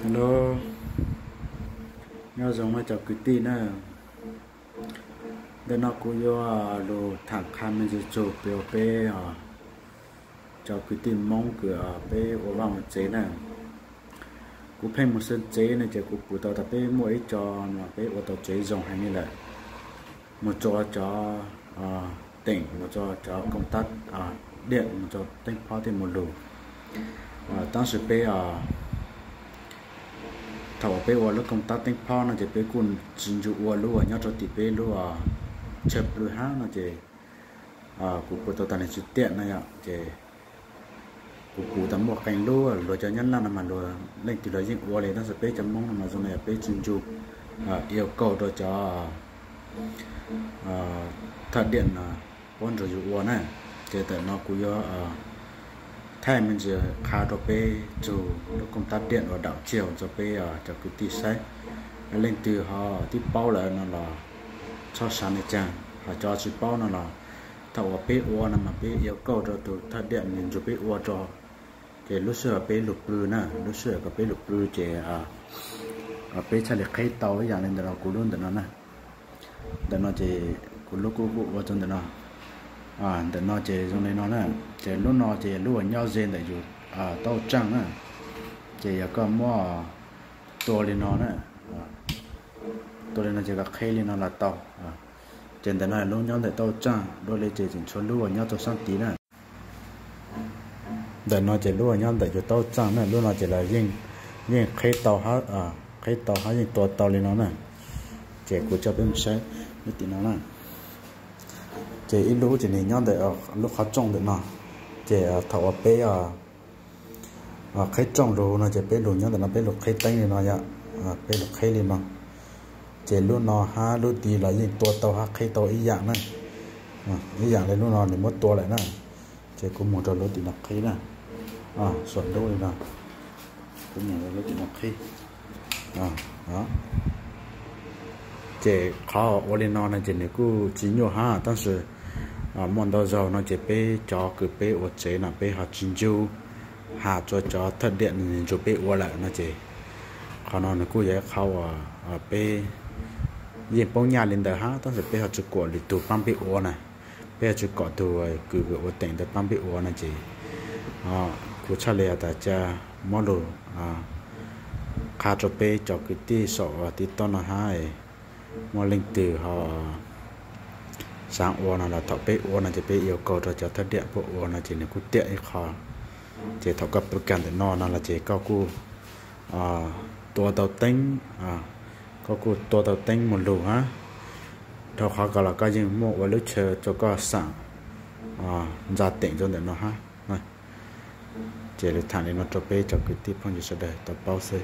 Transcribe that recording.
Hello, nyob zoo nawb cov kwv tij na. Ntawm no kuv yuav lug tham qha me ntsis txug peb, peb cov kwv tij Hmoob kws peb ua vaj ua tsev na. Kuv pheej mus xeeb tsev no ces kuv pum tau tas peb muaj ib co no peb ua tau tsev zoo heev li lawm, mus rua cov teem, mus rua cov koom tab diam, mus rua teeb phob tej mus lug. Tab sis peb thaum uas peb ua lub koom tab teeb phob no ces peb kuj tsis ncu ua lub uas nyob rua tim peb lub chaw plw hab no ces kuv pum tau tas nwg tsis tiam na yom. Ces kuv pum tas muaj qee lub luag cov Nyab Laj no mas luag leej twg luag yeej ua li, tab sis peb cov Hmoob no mas zoo li yog peb tsis ncu, iau kaug rua cov thaj diam no puab nrug yug ua na. Ces ntawm no kuv yuav thaij me ntsis qha rua peb txug lub koom tab diam uas daum tsiaj rua peb cov kwv tij saib. Leej twg ho twb paub lawm no los txhob xav li cas, ho cov tsis paub no los thaum uas peb ua no mas peb iau kaug rua tug thaj diam nwg nrug peb ua rua, ces lub sij hawm peb lug plw na, lub sij hawm kom peb lug plw ces peb txhaj li qheb tau ib yaam li ntawm no kuv lub ntawm no na. Ntawm no ces kuv lub kuj kuj ua rua ntawm no. Ntawm no ces zoo li no na, ces lub no ces lub uas nyob ze ntawm yus tauj tsaaj na, ces yog koj muab tua li no na, tua li no ces koj qheb li no los tau. Ces ntawm no lub nyob ntawm tauj tsaaj dua li ces tseem tshuav lub uas nyob rua saab tid na. Ntawm no ces lub uas nyob ntawm yus tauj tsaaj na, lub no ces los yeej qheb tau, qheb tau hab yeej tua tau li no na. Ces kuv coj peb mus saib lub tim no na. Ces ib lub ces nws nyob ntawm lub qhov rooj ntawm no. Ces thaum uas peb qheb rooj lug no ces peb lug nyob ntawm no peb lug qheb teeb li no yom, peb lug qheb li no. Ces lub no hab lub tid los yeej tua tau hab qheb tau ib yaam na, ib yaam li lub no nws muab tua lawm na. Ces kuv mus rua lub tim no qheb na, xuas ntub li no, kuv mus rua lub tim no qheb. Ces qhov ua li no no ces nws kuj tsis nyuaj hab, tab sis muaj ntau zaug no ces peb cov kws peb ua tsev no peb ho tsis ncu has rua cov thaj diam nrug peb ua lawm no ces qhov no nws kuj yog ib qhov uas peb yeej paub nyaj li ntawd hab, tab sis peb ho tsis kom lwm tug paab peb ua na. Peb ho tsis kom tug kws ua teem ntawd paab peb ua no ces kuv txhaj li has tas ca muab lug qha rua peb cov kwv tij saum TikTok no hab, muaj leej twg ho xaav ua no los thaum peb ua no ces peb iau kaug rua cov thaj diam puab ua no ces nws kuj tiam ib qho. Ces thaum koj pw kag ntawm no no los ces koj kuj tua tau teeb, koj kuj tua tau teeb mus lug hab. Dhau qhov ko los koj yeej muaj ua lub chaw rua koj xaam ntsa teem rua ntawm no hab. Ces lug tham li no rua peb cov kwv tij phooj ywg sawv daws tau paub xwb.